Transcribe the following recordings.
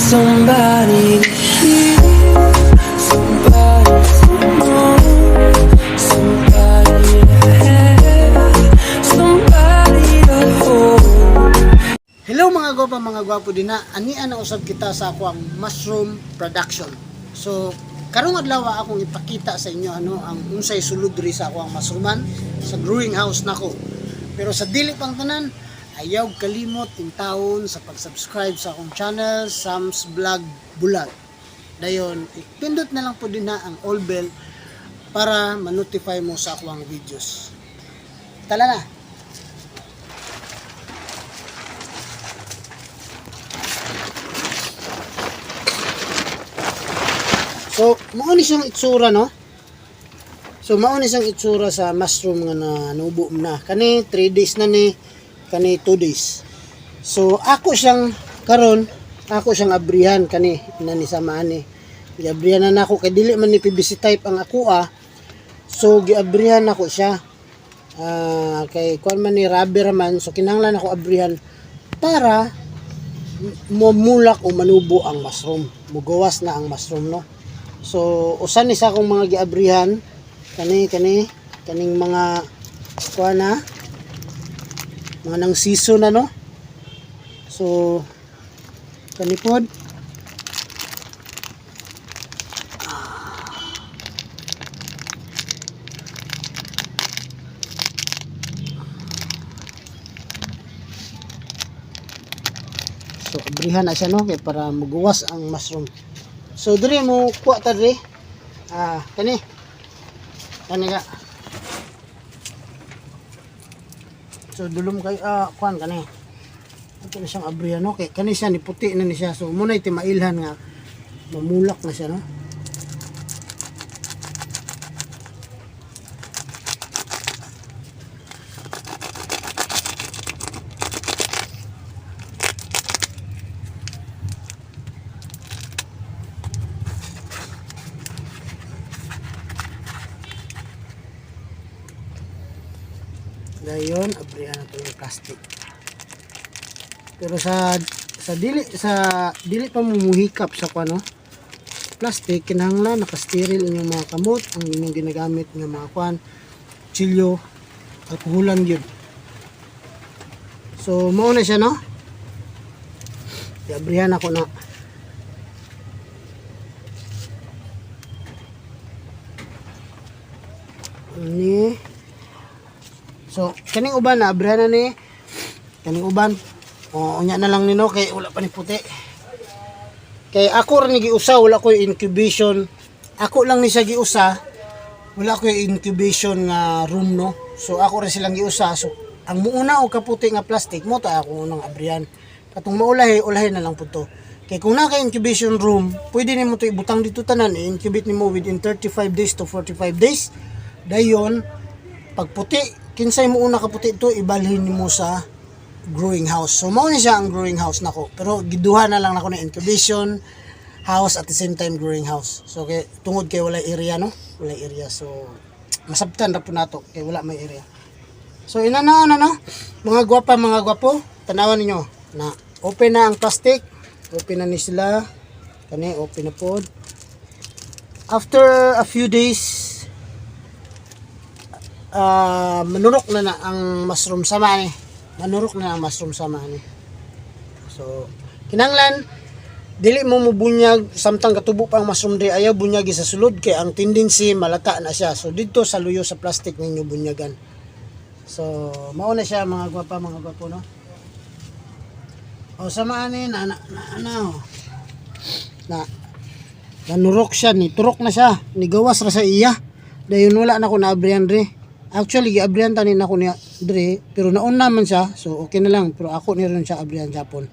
Somebody to hear, somebody to know, somebody to have, somebody to hold. Hello mga gwapa, mga gwapo din na. Ania na usab kita sa ako ang mushroom production. So, karong adlaw akong ipakita sa inyo ano ang unsay sulod diri sa ako ang mushrooman sa growing house nako. Pero sa dili pang tanan, ayaw kalimot in taon sa pag-subscribe sa akong channel Sam's Vlog Bulag. Dayon, ipindot na lang po din na ang all bell para ma-notify mo sa ako ang videos. Tala na! So, mao ni siyang itsura, no? So, mao ni siyang itsura sa mushroom nga na nubo na. Kani 3 days na ni, kani 2 days. So, ako siyang karon, ako siyang abrihan kani na ni sama ani. Giabrihan na nako kay dili man ni PVC type ang ako ah. So, giabrihan nako siya. Ah, kay kuan man ni rubber man, so kinahanglan ako abrihan para mumulak o manubo ang mushroom. Mugawas na ang mushroom, no? So, usan ni sa akong mga giabrihan, kani, kani, kaning mga, kuha na, mga nang season na, no? So, kani pod. So, abrihan na siya, no? Kay para mugawas ang mushroom. So, diri mo kuha ta diri. Ah, kani. Kani ka. So, dulom kay ah kuan kani. Ato na siyang abrihan, no? Kay kani siya ni puti na ni siya. So, muna iti mailhan nga mamulak na siya, no? Dayon, abrihan na to yung plastic. Pero sa dili pa mo muhikap sa kuan, no? Plastic, kinahanglan naka-sterile inyong mga kamot, ang inyong ginagamit nga mga kuan, chilyo, alkoholan gyud. So mao na siya, no? Iabrihan ako na. Ni. So, kaning uban na abrihan na ni. Kaning uban. O, unya na lang ni, no, kay wala pa ni puti. Kay ako ra ni giusa, wala ko incubation. Ako lang ni siya giusa. Wala ko incubation nga room, no. So ako ra silang giusa. So ang muuna og kaputi nga plastic mo ta ako unang abrihan. Katong maulahi, ulahi na lang pud to. Kay kung naa kay incubation room, pwede nimo to ibutang dito tanan, i-incubate nimo within 35 days to 45 days. Dayon, pag puti, kinsay mo una kaputi to, ibalhin nimo sa growing house. So mao ni siya ang growing house nako. Pero giduha na lang nako na incubation house at the same time growing house. So kay tungod kay wala area, no? Wala area. So masabtan ra po nato kay wala may area. So inana na, no? Mga gwapa, mga gwapo, tanawan ninyo na open na ang plastic. Open na ni sila. Kani open na pod. After a few days, ah, manurok na na ang mushroom sama ni. Manurok na ang mushroom sama ni. So, kinanglan dili mo mubunyag samtang katubo pa ang mushroom diri, ayaw bunyagi sa sulod kay ang tendency malata na siya. So didto sa luyo sa plastic ninyo bunyagan. So, mao na siya, mga gwapa, mga gwapo, no. O sama ani na na na, na, oh. Na nanurok siya ni turok na siya, nigawas ra sa iya. Dayon wala na ko naabrihan dre. Actually giabrihan tani nako niya dre, pero nauna man siya, so okay na lang, pero ako ni ron siya abrihan Japon.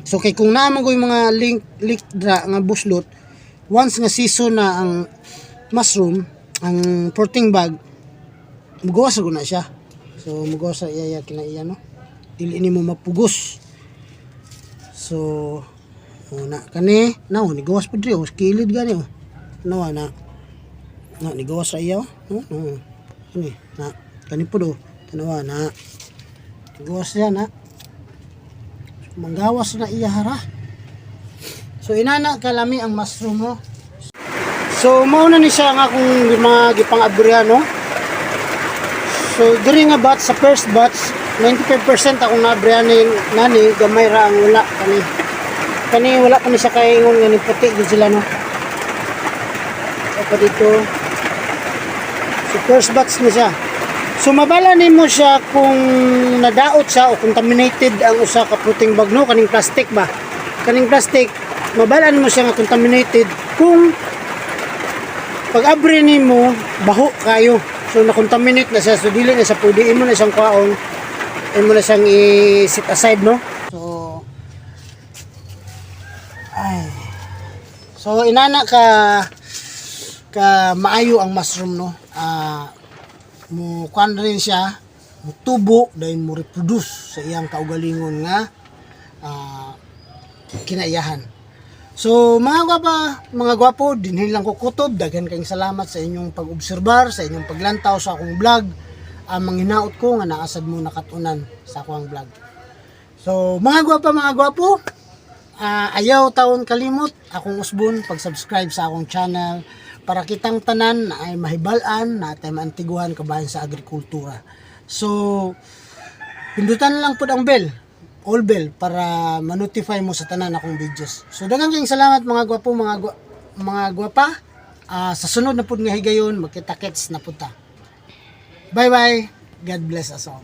So kay kung naa man ko yung mga link link dra nga buslot, once nga season na ang mushroom, ang fruiting bag, mugawas ra na siya. So mugawas ra iya iya kina iya, no. Dili nimo mapugos. So oh, na kani na oh, nigawas pud diri oh, kilid gani oh. No na na nigawas ra iya oh. No, no. Kani na kani pud oh. Tanawa na. Nigawas siya na. Manggawas na iya hara. So inana kalami ang mushroom, no. So mao na ni siya ang akong mga gipang-abrihan, no. So diri nga batch, sa first batch, 95% akong naabrihan ni nani, gamay ra ang wala kani. Kani wala pa ni siya kaingon nga ni puti gid sila, no. O pa dito. So first batch ni siya. So mabala nimo siya kung nadaot siya o contaminated ang usa ka fruiting bag, no, kaning plastic ba. Kaning plastic, mabala nimo siya nga contaminated kung pag abri nimo baho kayo. So na-contaminate na siya, so dili na siya pwede, imo na siyang kwaon, imo na siyang i-set aside, no. So ay. So inana ka ka maayo ang mushroom, no. Mo kuan rin siya, mo tubo dahil mo reproduce sa iyang kaugalingon nga kinaiyahan. So mga gwapa, mga gwapo, dinhin lang ko kutob. Daghan kayong salamat sa inyong pag-obserbar, sa inyong paglantaw sa akong vlog. Ang manghinaot ko nga naasad mo nakatunan sa akong vlog. So mga gwapa, mga gwapo, ayaw taon kalimot akong usbon pag-subscribe sa akong channel para kitang tanan na ay mahibal-an na atay maantiguhan kabahin sa agrikultura. So pindutan lang pud ang bell, all bell, para ma-notify mo sa tanan akong videos. So daghang kayong salamat, mga gwapo, mga gwapa. Sa sunod na pud nga higayon, magkita-kits na pud ta. Bye bye. God bless us all.